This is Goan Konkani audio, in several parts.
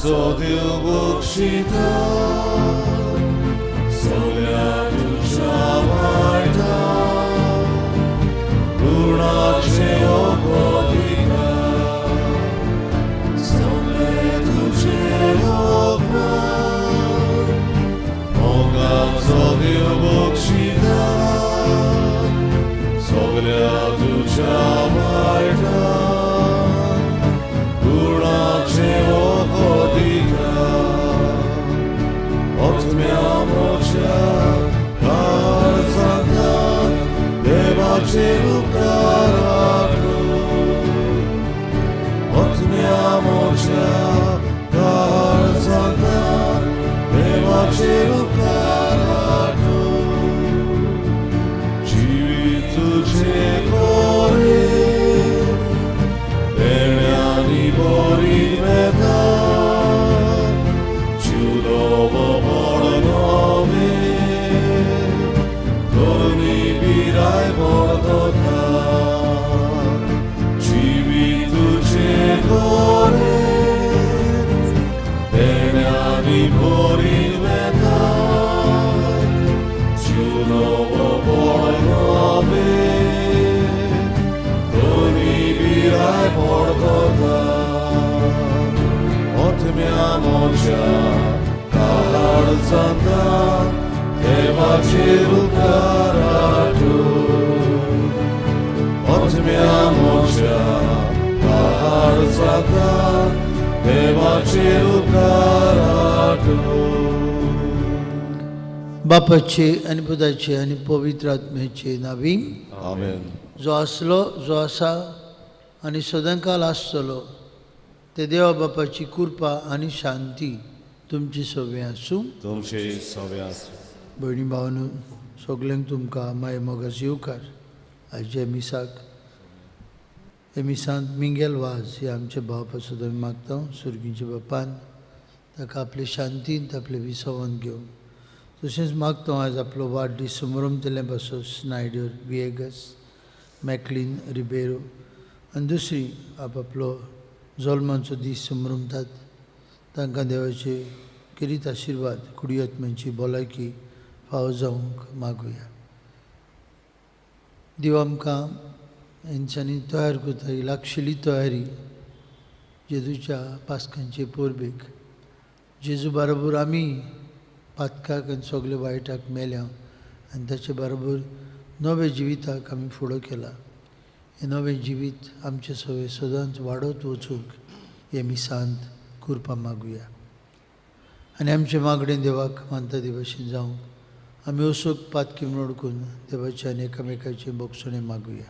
मोगाचो देव बक्षिता सगळ्या तुज्या वायटा गुणाचे ओगोदिका सगळे तुझे उपकार मोगाचो देव बक्षिता सगळ्या तुज्या वायटा गुणाचे ओगोदिका आत्म्या मोच्या काळजांत देवाचे उपकार आत्म्या मोच्या काळजांत देवाचे उपकार जिवीत तुझे कोरे देण्यानी बोरी मेता चुलोवो पडनोवे धरणी बिराय पडतका जिवीत तुझे कोरे देण्यानी बोरी मेता चुलोवो पडनोवे धरणी बिराय पडतका आत्म्या मोच्या काळजांत देवाचे उपकार आत्म्या मोच्या काळजांत देवाचे उपकार बापाचे आनी पुताचे आनी पवित्र आत्म्याचे नावी आमेन. जो आसलो जो आसा आनी सदांकाल आसतलो ते देवा बापाची कृपा आनी शांती तुमची सगळीं आसूं. तुमचे सवे आसूं. भयणी भावानू सगल्यांक तुमकां माय मोगाचो येवकार आयच्या मिसाक. हे मिसांत मिंगेल वाज हे आमचे भाव पासत आमी मागता सुर्गीच्या बापान ताका आपले शांतींत आपले विसवान घेवन. तशेंच मागता आयज आपलो वाडदीस समरमतले पासत स्नायडर विएगस मॅकलीन रिबेरो आनी दुसरी आपआपलो जल्माचो दीस समरमतात तांकां देवाचे खेरीत आशिर्वाद कुडियत्म्यांची भलायकी फावो जावंक मागुया. देव आमकां हेंच्यांनी तयार करता ही लागशिल्ली तयारी जेजूच्या पास्कांचे परबेक. जेजू बरोबर आमी पातकाक आनी सगळे वायटाक मेल्या आनी ताचे बरोबर नवे जिविताक आमी फुडो केला. हें नवें जिवीत आमचें सगळें सदांच वाडत वचूंक हे मिसांत कृपा मागुया. आनी आमचें मागणें देवाक मानता ते भशेन जावंक आमी असोक पातकी म्हणून ओडकून देवाचे आनी एकामेकाचें बोगसणें मागुया.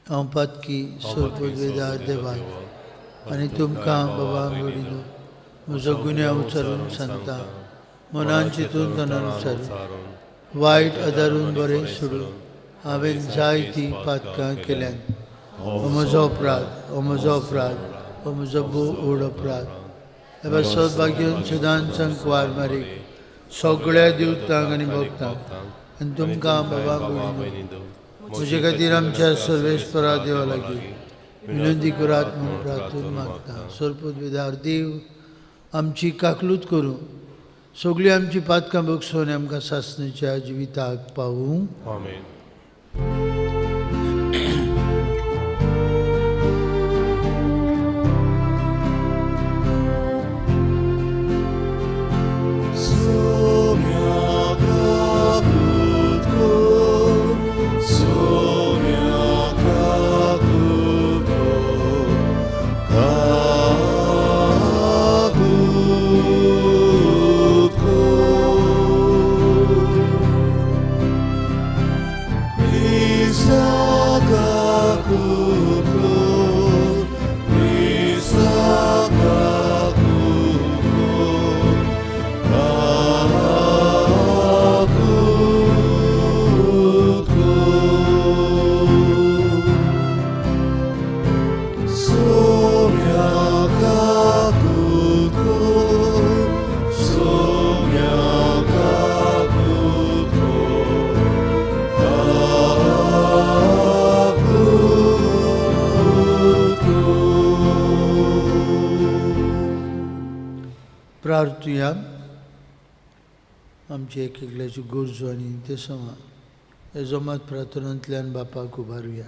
हांव पातकी सोरपवेदार देवाक आनी तुमकां बाबा वडील म्हजो गुन्यांव उचारून सांगता. मनान चिंतून तनान उचारून वायट आदारून बरें सोडून हांवें जायतीं पातकां केल्यांत. हो म्हजो अपराध, हो म्हजो अपराध, हो म्हजो भोव व्हड अपराध. हे सौभाग्यान सदांच वार मारीक सगळ्या देवतांक आनी भक्तांक आनी तुमकां बाबा भयणीनो म्हजे खातीर आमच्या सर्वेस्परा देवा लागीं विनंती करात म्हूण प्रार्थना मागता. सरपद देव आमची काकलूत करूं सगळीं आमची पातकां बगसून आमकां सासणेच्या जिविताक पावूं. आमेन. प्रार्थुया. आमची एक एकल्याची गरजो आनी ते समा हे जमात प्रार्थनांतल्यान बापाक उबारुया.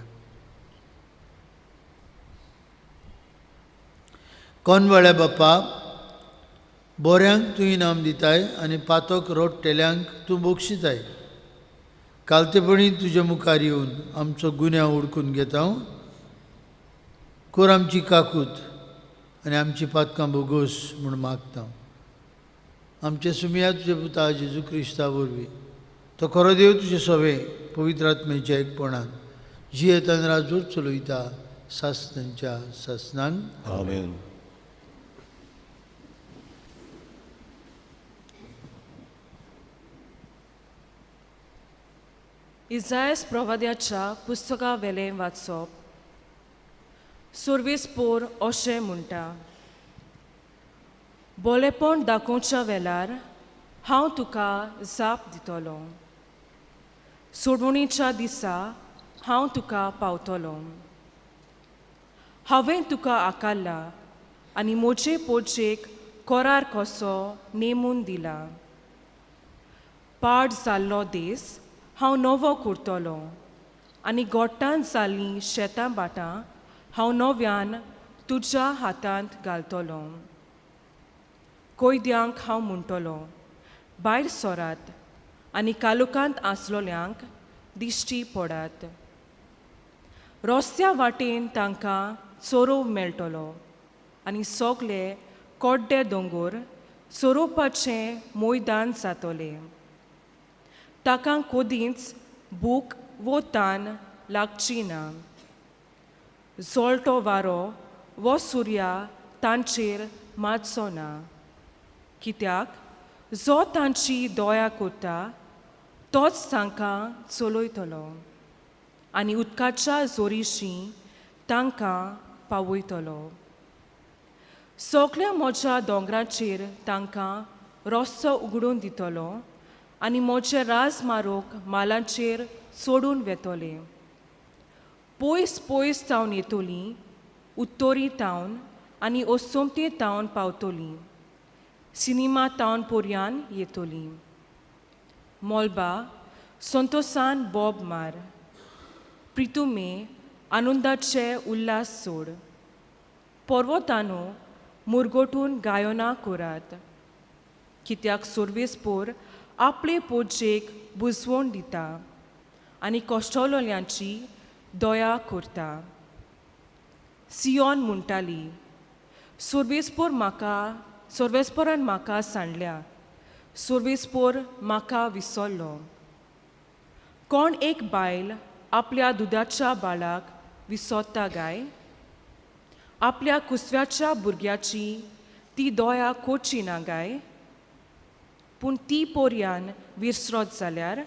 कोनवाळ्या बापा, बोऱ्यांक तूं इनाम दिताय आनी पातक रोडटेल्यांक तूं बक्षिताय. कालतेपणी तुजे मुखार येवन आमचो गुन्यांव उडकून घेता. कोर आमची काकूत आनी आमची पातकां बोगोस म्हूण मागता. आमचे सुमया तुजे पुता जेजू क्रिस्ता वरवीं, तो खरो देव तुजे सवे पवित्र आत्म्याच्या एकपणान जियेतान राजूर चलयता सासनांच्या सासनान. आमेन. इजायस प्रवाद्याच्या पुस्तका वेलें वाचप. सुर्वेस पोर अशें म्हणटा, बोलेपण दाखोवच्या वेळार हांव तुका जाप दितलो, सोडवणीच्या दिसा हांव तुका पावतलो. हांवें तुका आकारला आनी म्हजे पोजेक करार कसो नेमून दिला. पाड जाल्लो देस हांव नवो करतलो आनी गोट्टान जाल्लीं शेतां भाटां हांव नव्यान तुज्या हातांत घालतलो. कोयद्यांक हांव म्हणटलो, भायर सरात आनी कालुकांत आसलोल्यांक दिश्टी पडात. रस्त्या वाटेन तांकां चोरोव मेळटलो आनी सगळे कोड्डे दोंगोर चोरोवपाचें मैदान जातलें. ताका कदींच भूक वो तान लागची ना. जळटो वारो वो सुर्या तांचेर मारचो ना, कित्याक जो तांची दया करता तोच तांकां चलयतलो आनी उदकाच्या जोरीशी तांकां पावयतलो. सगल्या म्हज्या दोंगराचेर तांकां रस्तो उगडून दितलो आनी म्हजे राजमारोक मालांचेर सोडून वेतले. पयस पयस तावन येतली, उत्तोरी तावन आनी ओसोमते तावन पावतली, सिनेमा तावन पोरयान येतली. मोलबा संतोसान बोब मार, प्रितुमे आनंदाचे उल्हास सोड, पर्वतानो मुरगोटून गायना करात, कित्याक सुर्वेस पोर आपले पोजेक बुजवण दिता आनी कश्टलोल्यांची दया करता. सियोन म्हणटाली, सुर्वेसपोर म्हाका सुर्वेसपोरान म्हाका सांडल्या, सुर्वेसपोर म्हाका विसरलो. कोण एक बायल आपल्या दुदाच्या बाळाक विसरता गाय? आपल्या कुसव्याच्या भुरग्याची ती दया करची ना गाय? पूण ती पोरयान विसरत जाल्यार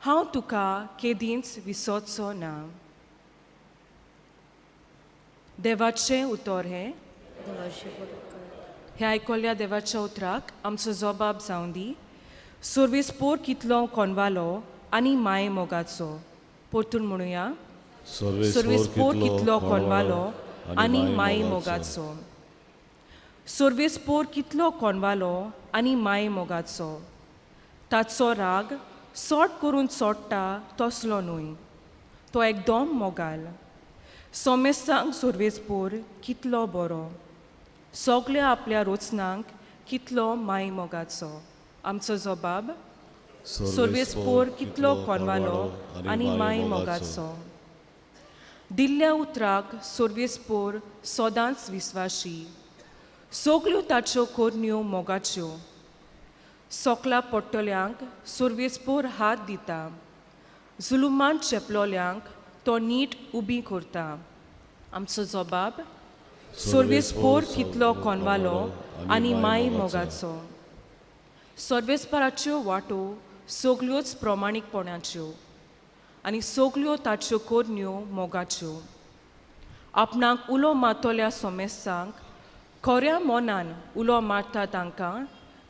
हांव तुका केदींच विसरचो ना. देवाचें उतर हें. ह्या आयकल्ल्या देवाच्या उतराक आमचो जबाब जावं दी. सुर्वेस पोर कितलो कोनवालो आनी माये मोगाचो. परतून म्हणुया, सुर्वेस पोर कितलो कोनवालो आनी माये मोगाचो. सुर्वेस पोर कितलो कोनवालो आनी माये मोगाचो. ताचो राग सोट करून सोडटा तसलो न्हय, तो एकदम मोगाल. सोमेस्तांक सुर्वेस पोर कितलो बरो, सगल्या आपल्या रोचनांक कितलो माये मोगाचो. आमचो जबाब, सुर्वेस पोर कितलो कोनवालो आनी माये मोगाचो. दिल्ल्या उतराक सुर्वेस पोर सदांच विस्वाशी, सगल्यो ताच्यो करण्यो मोगाच्यो. सोकला पडटल्यांक सुर्वेस पोर हात दिता, जुलुमान चेपलोल्यांक तो नीट उबी करता. आमचो जबाब, सुर्वेस पोर कितलो कोनवालो आनी माये मोगाचो. सर्वेस्पराच्यो वाटो सगल्योच प्रमाणीकपणाच्यो आनी सगल्यो ताच्यो करण्यो मोगाच्यो. आपणाक उलो मारतल्या सोमेस्तांक खऱ्या मनान उलो मारता तांकां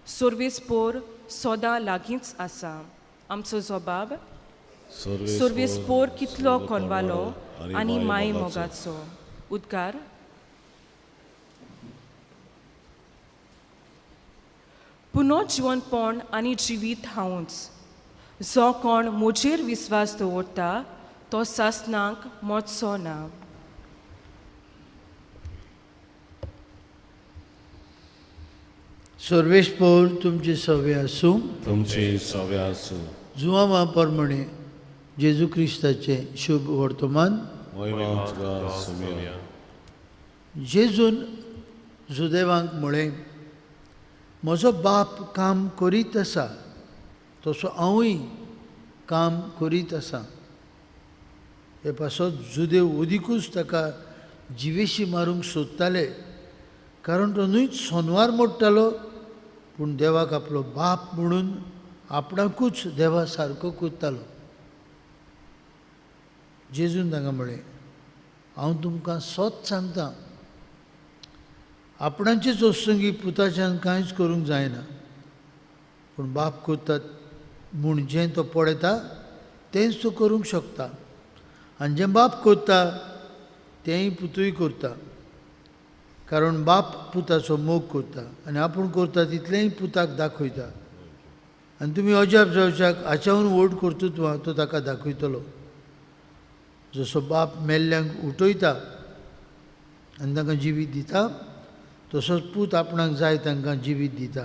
सुर्वेस पोर सदां लागींच आसा. आमचो जबाब, सुर्वेस पोर कितलो कोनवालो आनी माये मोगाचो. उद्गार. पुनर्जिवनपण आनी जिवीत हांवूच. जो कोण म्हजेर विस्वास दवरता तो सासणाक मरचो ना. सर्वेस्पोर तुमचे सवे आसूं. तुमचे सवे आसूं. जुवांवा प्रमाणे जेजू क्रिस्ताचें शुभ वर्तमान. जेजून जुदेवांक म्हळें, म्हजो बाप काम करीत आसा तसो हांवूय काम करीत आसा. हे पासत जुदेव अदिकूच ताका जिवेशी मारूंक सोदताले, कारण तो न्हूच सोनवार मोडटालो, पूण देवाक आपलो बाप म्हणून आपणाकूच देवा सारको करतालो. जेजून तांकां म्हळें, हांव तुमकां सत सांगता, आपणाचेच वस्तुंगी पुताच्यान कांयच करूंक जायना, पूण बाप करतात म्हूण जें तो पळयता तेंच तो करूंक शकता, आनी जें बाप करता तेंय पुतूय करता. कारण बाप पुताचो मोग करता आनी आपूण करता तितलेंय पुताक दाखयता. आनी तुमी अजाप जावच्याक हाच्याहून व्हड कर्तृत्वां तो ताका दाखयतलो. जसो बाप मेल्ल्यांक उठयता आनी तांकां जिवीत दिता, तसोच पूत आपणाक जाय तांकां जिवीत दिता.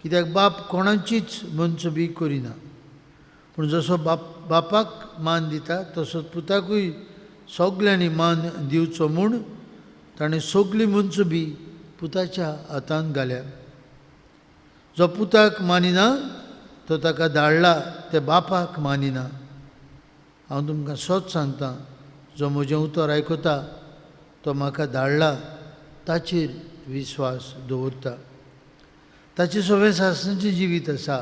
कित्याक बाप कोणाचीच मनसबी करिना, पूण जसो बापाक मान दिता तसोच पुताकूय सगल्यांनी मान दिवचो म्हूण ताणें सगली मनसबी पुताच्या हातांत घाल्या. जो पुताक मानिना तो ताका धाडला ते बापाक मानिना. हांव तुमकां सत सांगता, जो म्हजें उतर आयकता तो म्हाका धाडला ताचेर विस्वास दवरता. ताचें सगळें सासणाचें जिवीत आसा,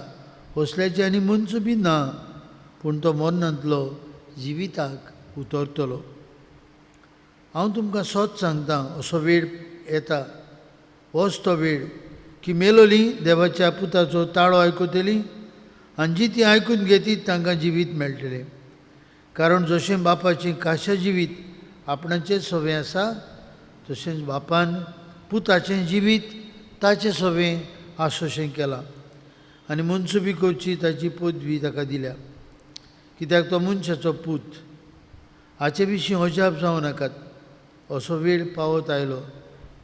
असल्याचें आनी मनसबी ना, पूण तो मरणांतलो जिविताक उतरतलो. हांव तुमकां सत सांगता, असो वेळ येता, होच तो वेळ की मेलोली देवाच्या पुताचो ताळो आयकतली आनी जी ती आयकून घेतीत तांकां जिवीत मेळटलें. कारण जशें बापाचें काशा जिवीत आपणाचें सवें आसा, तशेंच बापान पुताचें जिवीत ताचें सवें आसोशें केलां आनी मनसुबी करची ताची पदवी ताका दिल्या. कित्याक तो मनशाचो पूत. हाचे विशीं अजाप जावं नाकात. असो वेळ पावत आयलो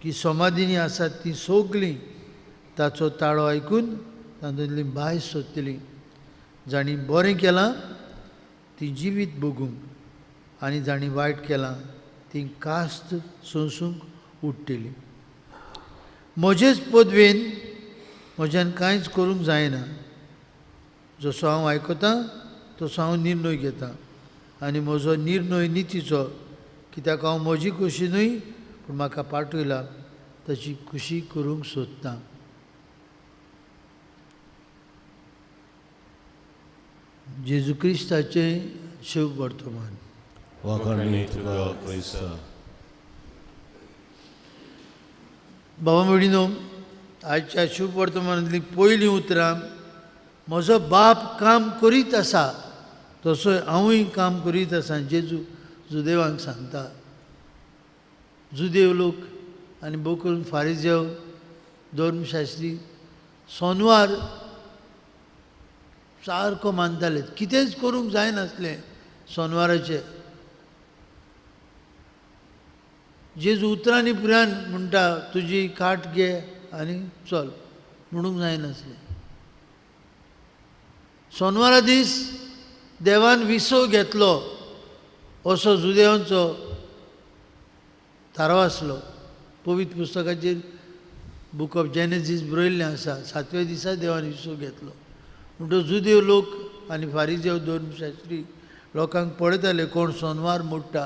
की समाधिनी आसात ती सगळीं ताचो ताळो आयकून तातूंतली बाय सोदतली. जांणी बरें केलां ती जिवीत भोगूंक आनी जांणी वायट केलां ती कास्त सोंसूंक उठ्ठली. म्हजेच पदवेन म्हज्यान कांयच करूंक जायना. जसो हांव आयकतां तसो हांव निर्णय घेतां आनी म्हजो निर्णय नितीचो, कित्याक हांव म्हजी खुशी न्हय पूण म्हाका पाठयला ताची खुशी करूंक सोदतां. जेजू क्रिस्ताचें शुभ वर्तमान. बाबा भयणीनो, आयच्या शुभ वर्तमानांतलीं पयलीं उतरां, म्हजो बाप काम करीत आसा तसो हांवूय काम करीत आसा, जेजू जुदेवांक सांगता. जुदेव लोक आनी भोव करून फारिजेव धर्मशास्त्री सोनवार सारको मानताले, कितेंच करूंक जायनासलें सोनवाराचें. जेजू उतरांनी पुरान म्हणटा, तुजी खाट घे आनी चल म्हणूंक जायनासलें. सोनवारा दीस देवान विसव घेतलो असो जुदेवांचो थाराव आसलो. पवित्र पुस्तकाचेर बूक ऑफ जेनेसीस बरयल्लें आसा, सातव्या दिसा देवान विसव घेतलो. म्हणटकच जुदेव लोक आनी फारिजेव धर्मशास्त्री लोकांक पळयताले कोण सोनवार मोडटा,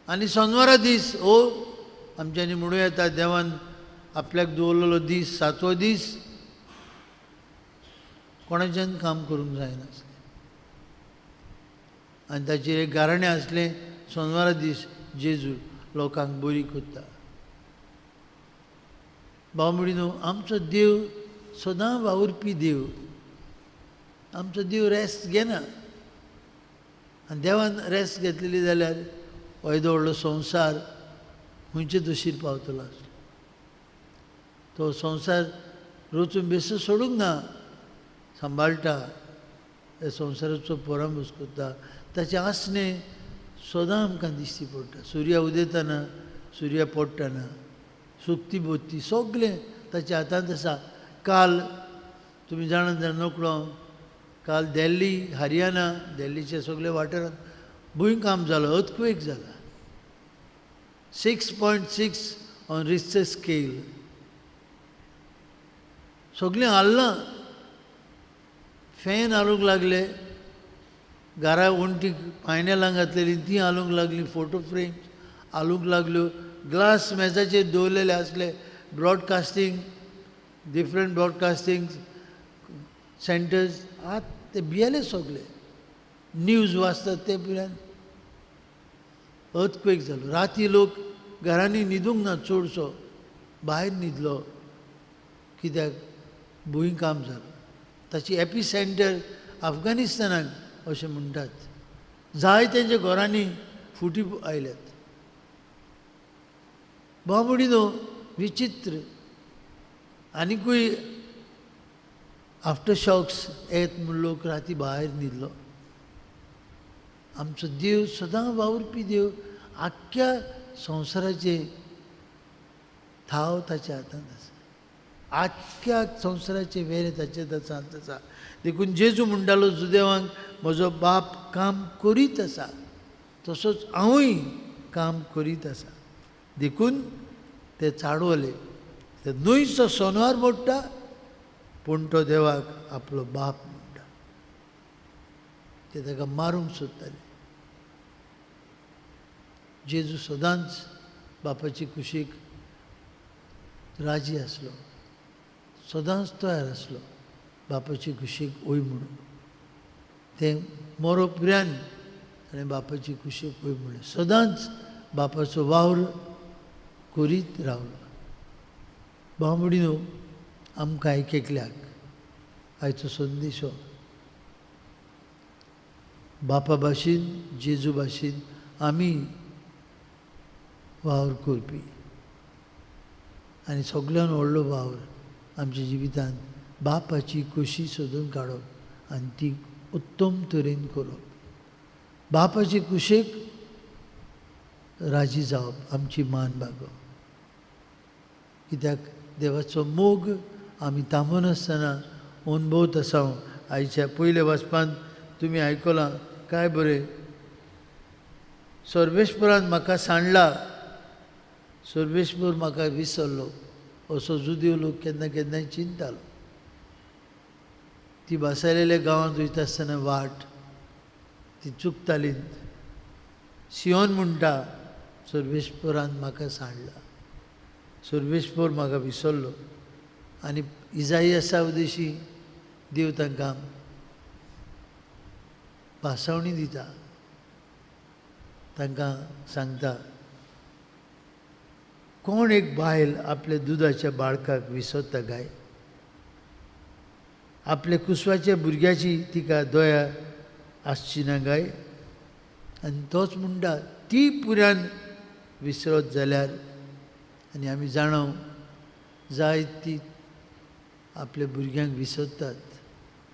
आनी सोनवारा दीस हो आमच्यांनी म्हणूं येता देवान आपल्याक दवरलेलो दीस, सातवो दीस, कोणाच्यान काम करूंक जायनासलें. आनी ताचेर एक गाराणें आसलें, सोनवारा दीस जेजू लोकांक बरी करता. भाव भयणीनो, आमचो देव सदां वावुरपी देव, आमचो देव रेस्ट घेना. आनी देवान रेस्ट घेतलेली जाल्यार हो येदो व्हडलो संवसार खंयचे दशीर पावतलो आसलो. तो संवसार रोचून बेसो सोडूंक ना, सांबाळटा, ह्या संवसाराचो परामूस करता. ताचें आसणें सदां आमकां दिश्टी पडटा. सुर्या उदेतना, सुर्या पडटना, सुकती बोत्ती सगळें ताच्या हातांत आसा. काल तुमी जाणा जाण नकळो, काल दिल्ली, हरियाणा, दिल्लीच्या सगळ्या वाठारांत भूंयकांप जालो, अर्थक्वेक जाला. 6.6 ऑन रिश्टर स्केल. सगळें हाल्लां, फॅन हालूंक लागले, घरा वण्टीक पायनेलां घातलेलीं तीं हालूंक लागलीं, फोटो फ्रेम्स हालूंक लागल्यो, ग्लास मेजाचेर दवरलेले आसले, ब्रॉडकास्टींग, डिफरंट ब्रॉडकास्टींग सेंटर्स आत ते भियेले सगळे. न्यूज वाचतात ते पिरान अर्थक्वेक जालो. राती लोक घरांनी न्हिदूंक ना, चडसो भायर न्हिदलो, कित्याक भूंयकांप जालो. ताची एपिसेंटर अफगाणिस्तानाक अशें म्हणटात. जाय तेंच्या घरांनी फुटी आयल्यात. बाबडीनो विचित्र. आनिकूय आफ्टर शॉक्स येत म्हूण लोक राती भायर न्हिदलो. आमचो देव सदां वावुरपी देव, आख्ख्या संवसाराचे थाव ताच्या हातांत आसा, आख्ख्या संवसाराचे वेरे ताच्या हातांत आसा. देखून जेजू म्हणटालो जुदेवांक, म्हजो बाप काम करीत आसा तसोच हांवूय काम करीत आसा. देखून ते चाडवले. ते न्हंयचो सोनवार मोडटा पूण तो देवाक आपलो बाप म्हणटा. ते ताका मारूंक सोदताले. जेजू सदांच बापाची कुशीक राजी आसलो, सदांच तयार आसलो बापाची कुशीक वय म्हणून. तें मोरो प्रियान ताणें बापाची कुशीक वय म्हणलें. सदांच बापाचो वावर करीत रावलो. बाबडीनो आमकां एक एकल्याक आयचो संदेशो बापा भाशेन, जेजू भाशेन आमी वावर करपी आनी सगळ्यान व्हडलो वावर आमच्या जिवितांत बापाची खोशी सोदून काडप आनी ती उत्तम तरेन करप. बापाची कुशीक राजी जावप, आमची मान बागोवप. कित्याक देवाचो मोग आमी थांबनासतना अनुभवत आसा. आयच्या पयल्या वाचपांत तुमी आयकलां काय बरें, सर्वेस्परान म्हाका सांडला, सर्वेस्पर म्हाका विसरलो असो जुदेव लोक केन्ना केन्नाय चिंतालो. ती भासायलेल्या गांवांत वयता आसतना वाट ती चुकताली. सियोन म्हणटा सर्वेस्परान म्हाका सांडला, सर्वेस्पर म्हाका विसरलो. आनी इजाई आसा उदेशी देव तांकां भासावणी दिता, तांकां सांगता कोण एक बायल आपल्या दुदाच्या बाळकाक विसरता काय? आपल्या कुसवाच्या भुरग्याची तिका दया आसची ना काय? आनी तोच म्हणटा ती पुरान विसरत जाल्यार, आनी आमी जाणा जाय ती आपल्या भुरग्यांक विसरतात,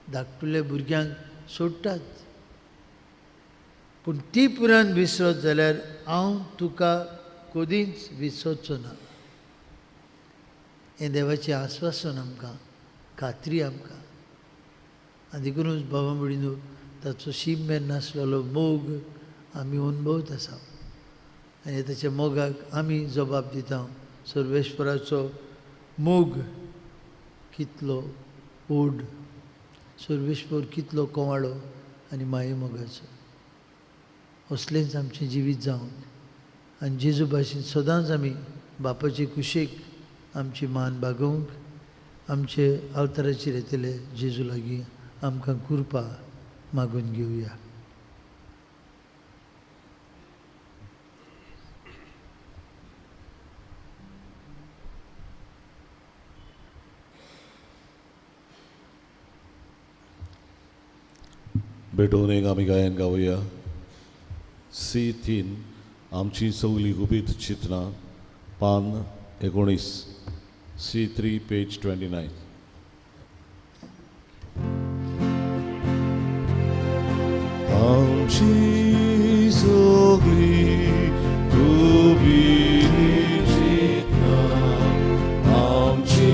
धाकटुल्या भुरग्यांक सोडटात, पूण ती पुरान विसरत जाल्यार हांव तुका कदींच विसरचो ना. हें देवाचें आस्वासन आमकां, खात्री आमकां. आनी देखुनूच बाबा म्हणिनू ताचो शीम मेर नासलेलो मोग आमी अनुभवत आसा आनी ताच्या मोगाक आमी जबाब दिता. सर्वेस्पराचो मोग कितलो ओड, सर्वेस्पर कितलो कोवाळो आनी माये मोगाचो. असलेंच आमचें जिवीत जावन आनी जेजू भाशेन सदांच आमी बापाचे कुशीक आमची मान बागोवंक आमचे अवताराचेर येतले जेजू लागीं आमकां कृपा मागून घेवया. भेटून एक आमी गायन गावया. सी 3 आमची सगळी गुपीत चित्रां, पान 19. C3, page 29. आमची सगळी तुमी चिंतना, आमची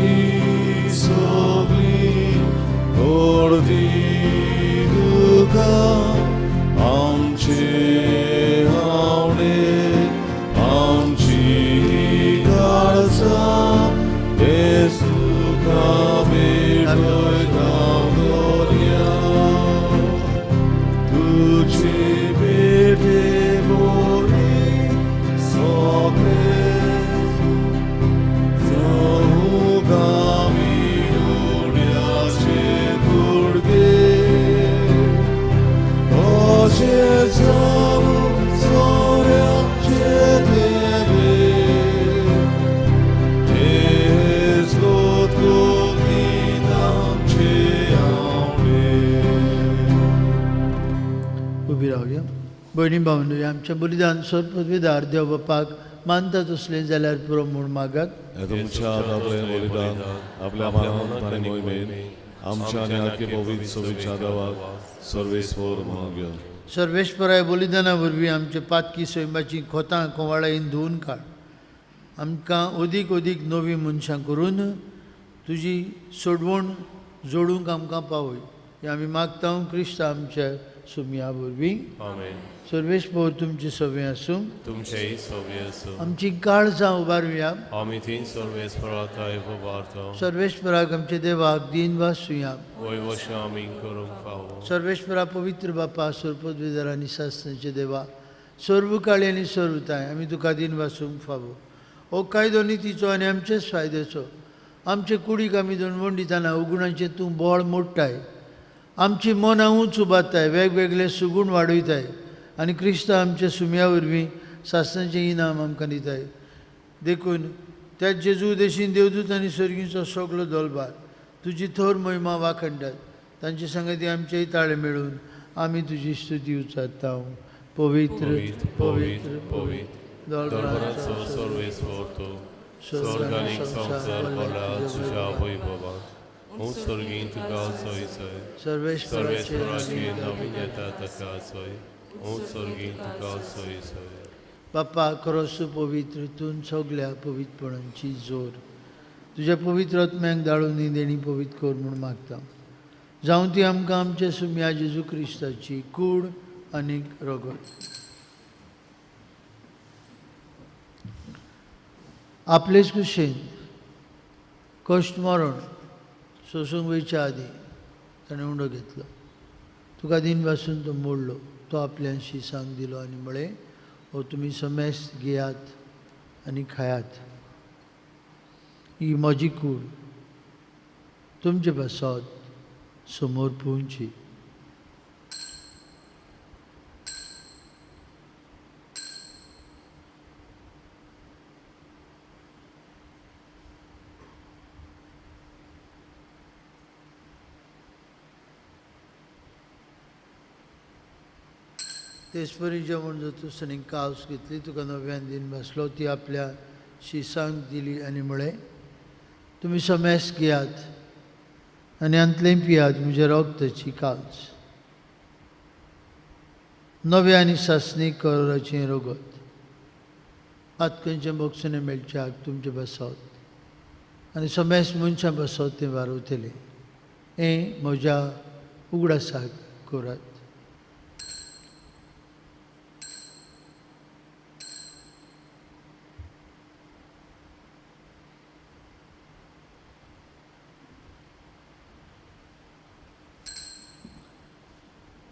सगळी अर्दी दुखां, आमचे आवडे आमची काळजां, येसुका भेटयता दर्या. तुझे भेटे मोरी सगळे जावूंक आमी उड्याचे कुडगे, अशें जावूं सोऱ्याचे देवे, येसोत कोंकणीत आमचे आवडे. उबी रावया. भयणी भावंडो, आमचें बलिदान सर्वपदवीदार देव बापाक मानता तसलें जाल्यार पुरो म्हूण मागात. हे तुमच्या आपलें बलिदान आपल्या मानान आनी मोहिमेन आमच्या आनी आख्खे पवित्र सभेच्या देवाक सर्वेस्पर म्हणून घेवन. सर्वेस्पराय बलिदाना वरवीं आमचे पातकी सैमाची खोतां कोवाळायेन धुवून काड. आमकां अदीक अदीक नवीं मनशां करून तुजी सोडवण जोडूंक आमकां पावय, हें आमी मागता क्रिस्त आमच्या सुमया वरवीं. आमेन. सर्वेस्पर तुमची सवे आसूं, तुमचेय सवे आसूं. आमची काळजां उबारुया. आमी थंय सर्वेस्परा थांय उबारता. सर्वेस्पराक आमच्या देवाक दीन वासुया. वयवश आमी करूंक फावो. सर्वेस्परा पवित्र बापा, सर्वपदवीधर आनी सासणाचे देवा, सर्व काळी आनी सर्वताय आमी तुका दीन वासूंक फावो. हो कायदो नितीचो आनी आमचेच फायद्याचो. आमचे कुडीक आमी दणवण दितना उगुणाचें तूं बळ मोडटाय, आमची मनां उंच उबारताय, वेगवेगळे सुगूण वाडयताय आनी क्रिस्त आमच्या सुम्या वरवीं सासणाचें इनाम आमकां दिताय. देखून त्या जेजू देशीन देवदूत आनी सर्गींचो सगलो दलबार तुजी थोर महिमा वाखणटात. तांचे संगती आमचेय ताळे मेळून आमी तुजी स्तुती उच्चारता. पवित्र पवित्र पवित्र दरबाराचो सर्वेस्पर तूं, स्वर्ग आनी संवसार भरला तुज्या वैभवान. स्वर्गीं तुका सोय सोय, सर्वेस्पराची नवीन येता ताका सोय, स्वर्गीं तुका सोय सोय. बापा, खरोच पवित्र तूं सगल्या पवित्रपणाची जोर तुज्या पवित्र आत्म्याक दाळून देणी पवित्र कर म्हूण मागता. जावं ती आमकां आमच्या सुम्या जेजू क्रिस्ताची कूड आनी रगत. आपलेच कुशेन कश्ट मरण सोसूंक वयच्या आदीं ताणें उंडो घेतलो, तुका दिन पासून तो मोडलो, तो आपल्या शिसांक दिलो आनी म्हळें, हो तुमी समेस्त घेयात आनी खायात, ही म्हजी कूड तुमचे पासत समोर पुंची. तेचपरी जेवण जातूच आनी कावस घेतली, तुका नव्यान दिन बसलो, ती आपल्या शिसांक दिली आनी म्हळें, तुमी समेस्त घेयात आनी हांतलें पियात, म्हज्या रगताची कावस, नव्या आनी सासणी कराचें रगत, आत खंयचें बोगसणें मेळच्याक तुमचें बसत आनी समेस्त मनशां बसत तें वारवतलें, हें म्हज्या उगडासाक करात.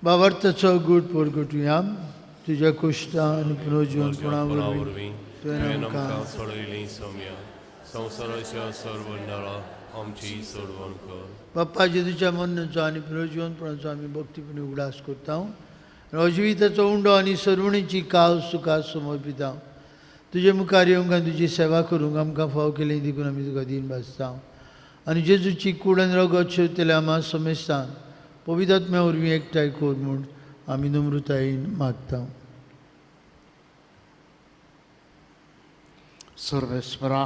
बाबार्थाचो गूट पोरगटुया तुज्या कुश्टा आनी पुनर्जीवनपणा वरवीं तुवें आमकां सोडयली सोम्या संवसाराच्या सर्व आमची सोडवण कर. बाप्पा जेजूच्या मरणाचो आनी पुनर्जीवनपणाचो आमी भक्तीपणी उगडास करता आनी अजिविताचो उंडो आनी सर्वणीची कावस तुका समर्पिता. तुजे मुखार येवंक आनी तुजी सेवा करूंक आमकां फाव केली देखून आमी तुका दीन भासता आनी जेजूची कूड आनी रगत शेवतल्या आमा समेस्तान पवित्र आत्म्या वरवीं एकठांय कर म्हूण आमी नम्रतायेन मागता. सर्वेस्परा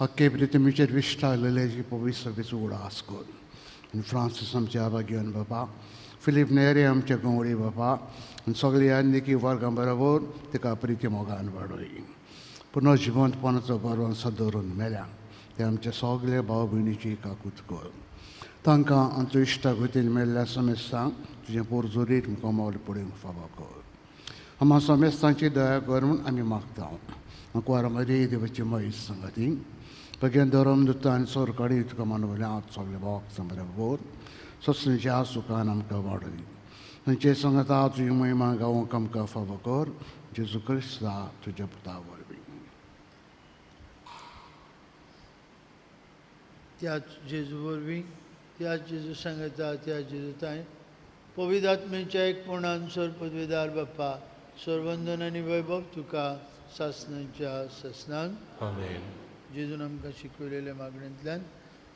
अख्खे प्रितमीचेर विश्ठा आयलेली पवित्र सभेचो उडास कर आनी फ्रांसीस आमचे आबागियन बाबा, फिलीप नेरे आमचे गंवडी बाबा आनी सगळे यादनिकी वर्गां बरोबर तिका प्रिती मोगान वाडय. पुनः जिवंतपणाचो भरवंसो दवरून मेल्या ते आमचे सगळे भाव भयणीची काकूत कर. तांकां आमचो इश्टा गतीन मेळ्ळ्या समेस्तांक तुजें पोरजोरीत मुखामोल पडूंक फावो कर. आमकां समेस्तांची दया कर म्हूण आमी मागता. कुवारां देवाची मयस सांगाती बगेन धरम दुत्ता आनी सरकारी तुका मानवल्या हांव सगळे भावाक बरोबर ससच्या सुखान आमकां वाडय. तांचे सांगता तुजी महिमा गावंक आमकां फावो कर. जेजू क्रिस्ता तुज्या पुता वरवीं. त्याच जेजू वरवीं, त्याच जेजू सांगता, त्या जेजू ताय पवित्र आत्म्याच्या एकपणान सर्वपदवीदार बाप्पा सर्वंदन आनी वैभव तुका सासनाच्या सासनाक. आमेन. जेजून आमकां शिकयलेल्या मागण्यांतल्यान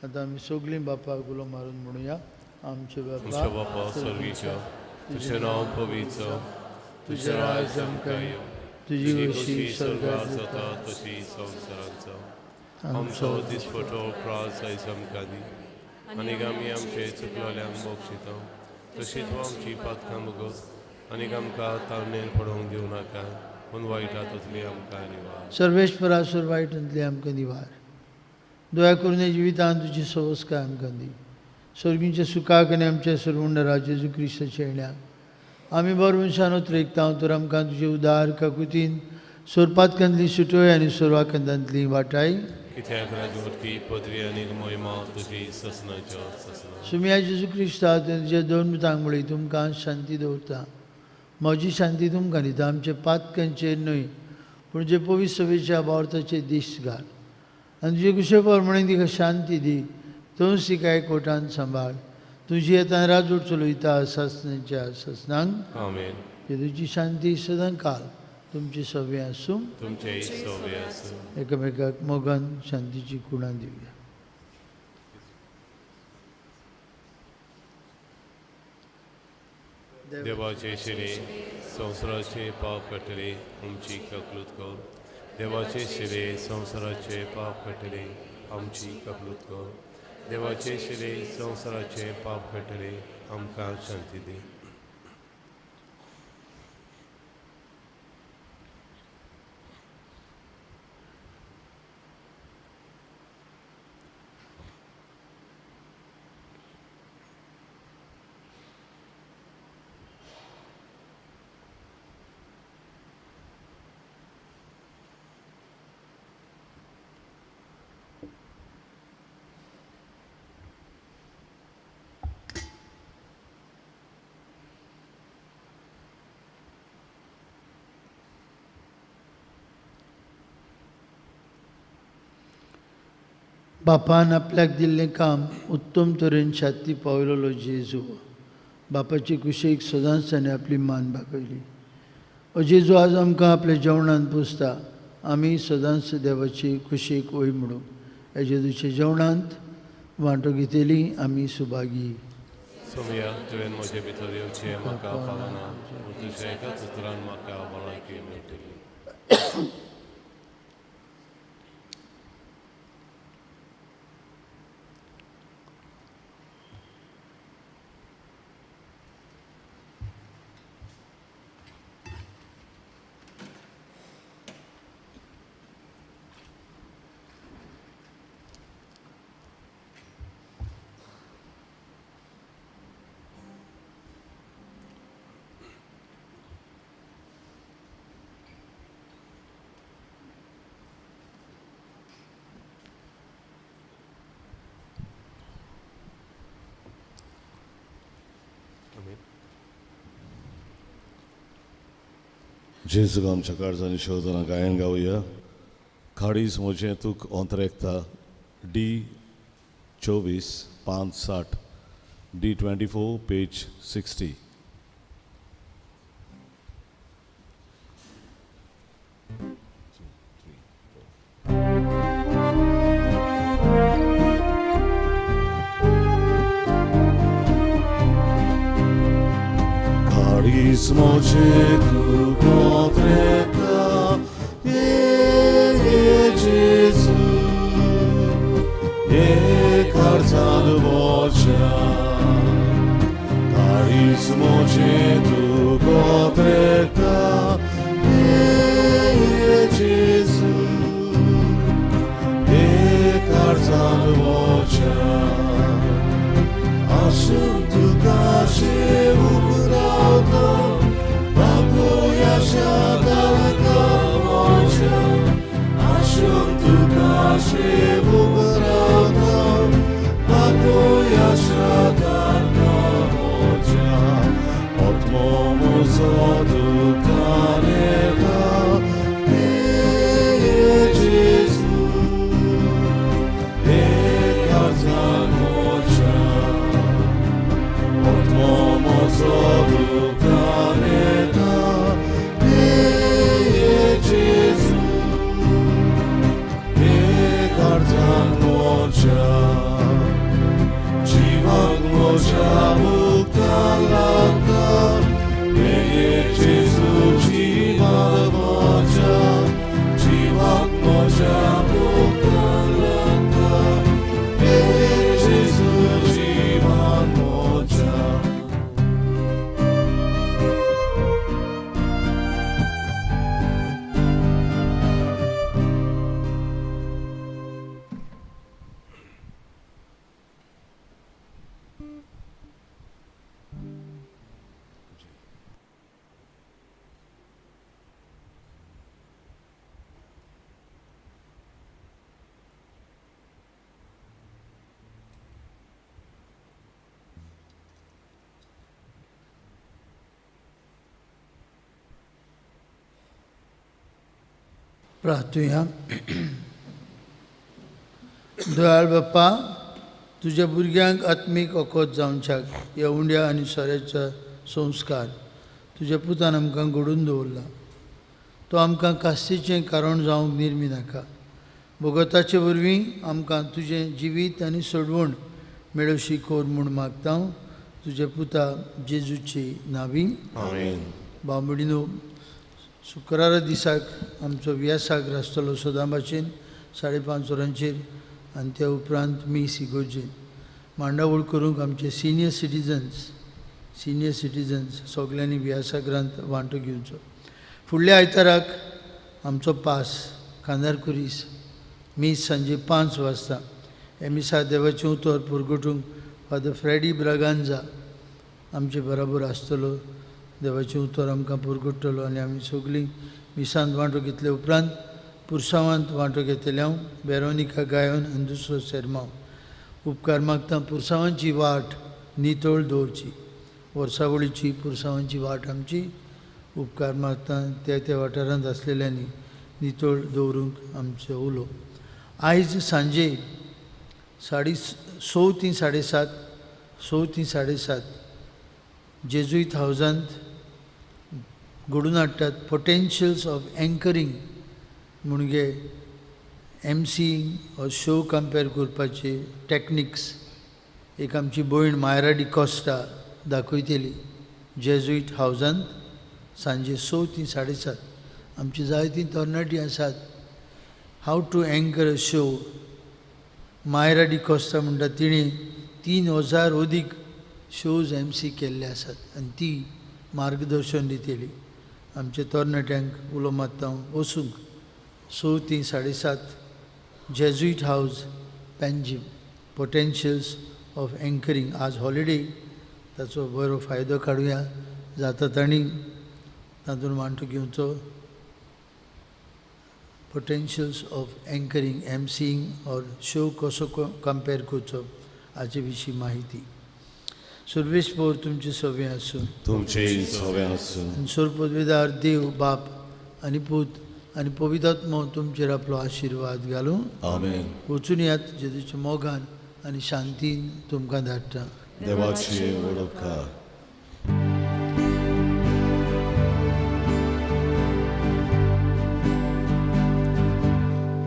आतां आमी सगळीं बापाक उलो मारून म्हणुया. आमचे बापा स्वर्गीच्या, तुझें नांव पवित्र, तुझें राज आमकां येवं, तुजी खुशी स्वर्गार जाता तशी संवसारांत जावं. आमचो दिसपटो प्रास आयज आमकां दी आनी आमी आमचे चुकलोल्यांक बक्षिता तशी तूं आमची पातकां भोगस आनी आमकां ताळणेर पडोवंक दिवं नाका पूण वायटांतली आमकां निवार. सर्वेश्वरा सर वायटांतली आमकां निवार. दया करून जिवितांत तुजी सवस्काय आमकां दी. स्वर्गींच्या सुखाक आनी आमच्या सर्वुंडरा जेजू क्रिस्ताच्या येण्याक आमी बरो मनशान उतरेकता तर आमकां तुजे उदार काकुतीन सोरपातकांतली सुटोय आनी सोरवाकंदांतली वाटाय. कित्याक राजवटकी पदवी आनी महिमा तुजी ससनाच्या ससना. सुमिया जेजू क्रिस्ता तुज्या दोन मितांक म्हळी तुमकां शांती दवरता, म्हजी शांती तुमकां दिता. आमचे पातकांचेर न्हय पूण जे पवित्र सभेच्या बावर्थाचे दीस घाल आनी तुजे कुशे प्रमाणे तिका शांती दी. तूंच तिका एकवटान सांबाळ. तुजी येता राजवट चलयता सासनाच्या सासनांक. आमेन. तुजी शांती सदां काल तुमची सवे आसूं, तुमचेय सवे आसूं. एकामेकाक मोगान शांतीची कुणां दिवया. देवाचे शिरे संवसाराचे पाप काडटले आमची ककलूत कर. देवाचे शिरे संवसाराचे पाप काडटले आमची ककलूत कर. देवाचे शिरे संवसाराचे पाप काडटले आमकां शांती दी. बापान आपल्याक दिल्लें काम उत्तम तरेन छाती पावयलेलो जेजू बापाचे कुशीक सदांच ताणें आपली मान बागयली. ओ जेजू आज आमकां आपल्या जेवणान पुसता. आमी सदांच देवाची कुशीक वय म्हणून ह्या जेजूच्या जेवणांत वांटो घेतली आमी सुभागी. सोमया तुवें म्हजे भितर येवचें म्हाका फावना, पूण तुज्या एकाच उतरान म्हाका भलायकी मेळटली. जेजूक आमच्या काळजांनी शोधना गायन गावया. खाडीस म्हजें तूक ओंतरेकता डी 24 5 60 डी 24 पेज 60. खाडीस म्हजें तूक ओंतरेकता जेजू दीस म्हजे तुका तेकता हे जेजू हे काळजांत म्हज्या आसून तुका सेवूंक रावता बापूय आशा दारका म्हज्या आसून तुका सेवूंक रावता बापूय आशा दारका म्हज्या आत्मो म्हजो तुका नेता हे जेजू हे काळजांत म्हज्या आत्मो म्हजो तुका नेता हे जेजू हे काळजांत म्हज्या जिवाक म्हज्या मुक्तान लागता हे जेजू जिवाक म्हज्या जिवाक म्हज्या मुक्तान लागता हे जेजू जिवाक म्हज्या. प्रार्थुया. दयाळ बाप्पा, तुज्या भुरग्यांक आत्मीक अकोत जावच्याक ह्या उंड्या आनी सोऱ्याचो संस्कार तुज्या पुतान आमकां घडून दवरला. तो आमकां कास्तीचें कारण जावंक निर्मी नाका. भगवताचे वरवीं आमकां तुजें जिवीत आनी सोडवण मेळोवशी कोर म्हूण मागता तुज्या पुता जेजूची नावी. आमेन. बांबडिनो, शुक्रारा दिसाक आमचो व्यासाग्र आसतलो सदां भाशेन 5:30 वरांचेर आनी त्या उपरांत मीस इगोर्जेन मांडावळ करूंक आमचे सिनियर सिटीजन्स सगल्यांनी व्यासाग्रांत वांटो घेवचो. फुडल्या आयताराक आमचो पास खांदार कुरीस मीस सांजे 5 वाजता. एमिसा देवाचें उतर पुरगटूंक फादर फ्रेडी ब्रागांजा आमचे बराबर आसतलो. देवाचें उतर आमकां पुरगुट्टलो आनी आमी सगळीं मिसांत वांटो घेतले उपरांत पुरसांवांत वांटो घेतले हांव बेरोनिका गायन आनी दुसरो सेरमांव. उपकार मागता पुरसांवांची वाट नितळ दवरची. वर्सावळीची पुरसांवांची वाट आमची उपकार मागता त्या त्या वाठारांत आसलेल्यांनी नितळ दवरूंक आमचो उलो. आयज सांजे 6:30 ते 7:30 6 ते 7:30 जेजुईत हावजांत घडून हाडटात पोटेन्शियल्स ऑफ एंकरींग म्हणजे एमसी ऑर शो कंपेर करपाचे टॅक्निक्स एक आमची भयण मायरा डिकॉस्टा दाखयतली जेजुईट हावजांत सांजे 6 ते 7:30. आमची जायतीं तरणाटीं आसात. How to anchor a show Myra D'Costa म्हणटा तिणें 3000 अदीक शोज एमसी केल्ले आसात आनी ती मार्गदर्शन दितली आमच्या तरणाट्यांक. उलो मारता हांव वचूंक 6 ते 7:30 Jesuit house Panjim potentials of anchoring. आज हॉलिडे, ताचो बरो फायदो काडुया. जाता तांणी तातूंत वांटो घेवचो. Potentials of anchoring emceeing or show कसो कंपेर करचो हाचे विशीं माहिती. सर्वेस्पोर तुमचे सवे आसूं, तुमचे सवे आसूं. सोरपदवेदार देव बाप आनी पूत आनी पवित्रात्मो तुमचेर आपलो आशिर्वाद घालूं. आमेन. वचून यात जेजूच्या मोगान आनी शांतीन तुमकां धाडटा. देवाची वडोपकार.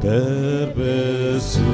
Per Besu